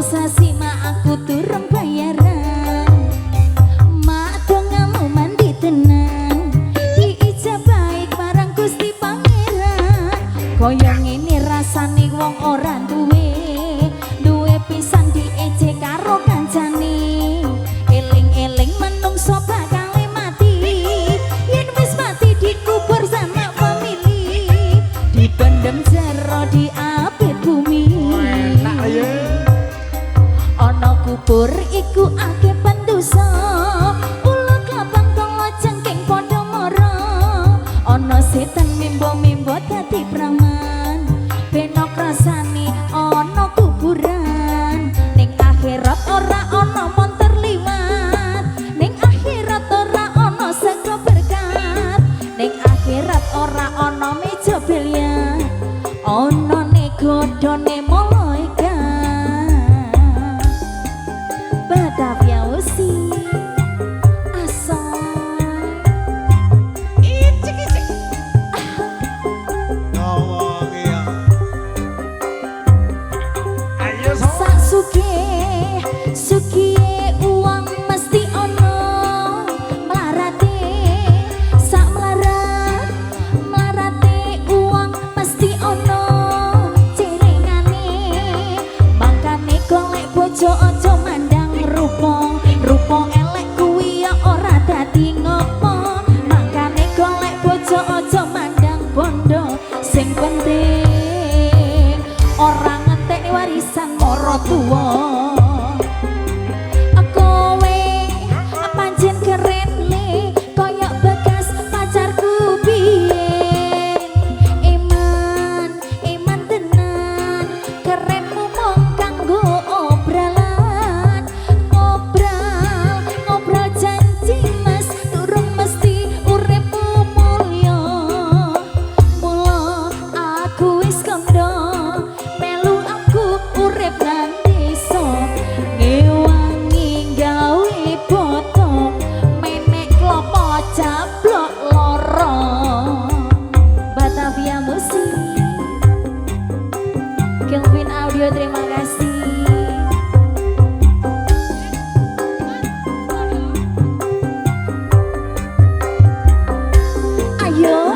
Sasi mak aku durung bayaran. Mak dongamu mandi tenang, diijabahi marang Gusti Pangeran. Kaya ngene rasane wong ora duwe, duwe pisan diejek karo kancane. Eling-eling menungso bakal mati, yen wis mati dikubur sama famili, dipendem jero diapit bumi. Enak ya. Ana kubur iku akeh pendosa, ula klabang kala jengking padha mara. Ana setan mimbo-mimbo dadi praman, benok rasane ana kuburan. Ning akhirat ora ana montor liwat, ning akhirat ora ana sego berkat, ning akhirat ora ana meja biliar, ana ne godhone malaikat. Batavia Usi Asoy. Icik icik. Ngomong ya. Ayo so. Sak sugih sugihe uang mesti ono mlarate, sak mlarat mlarate uang mesti ono cirengane. Makane golek bojo aja mandang rupa, rupa elek kuwi ya ora dadi ngopo. Makane golek bojo aja mandang bondo, sing penting ora ngentekne warisan mara tuwa. Kowe pancen keren le koyok bekas pacarku biyen. Eman eman tenan kerenmu mung kanggo obralan. Ngobral ngobral janji mas durung mesti uripmu mulya. Mula aku wis kandha melu aku urip nang desa, ngewangi gawe boto menek klopo cablok loro. Batavia Musik, Kelvin Audio, terima kasih. Ayo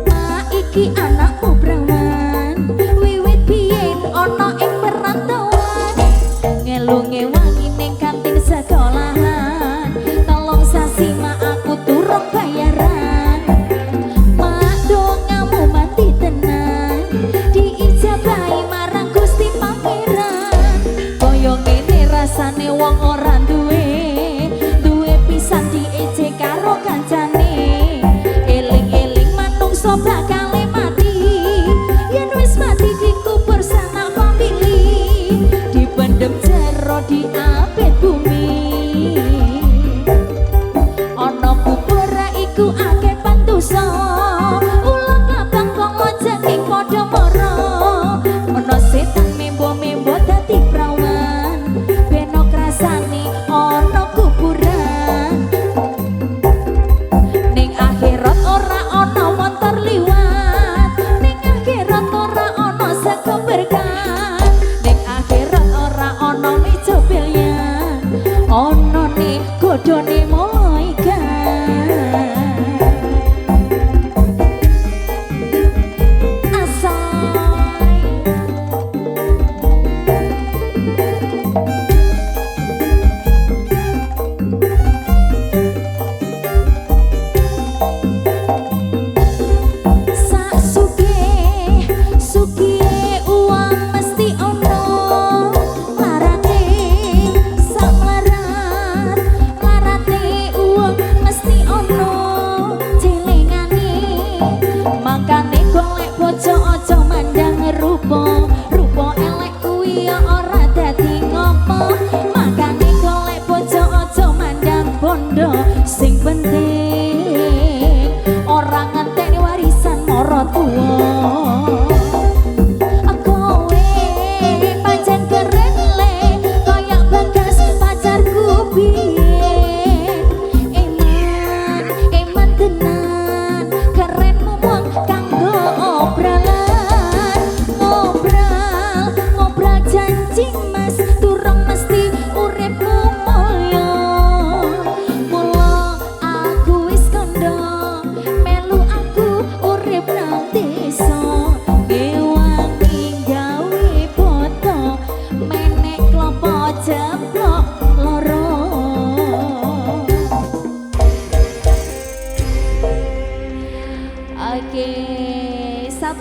Ma iki anakmu prawan, wiwit biyen ana ing perantauan, ngelu ngewangi ning kantin sekolahan. Tolong sasi mak aku durung bayaran. Mak dongamu mati tenan, diijabahi marang Gusti Pangeran. Kaya ngene rasane wong ora duwe, duwe pisan diejek karo kancane. Eling-eling manungsa bakal mati, yen wis mati dikubur sanak famili, dipendem jero di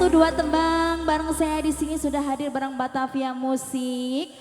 Satu dua tembang bareng saya di sini sudah hadir bareng Batavia Musik.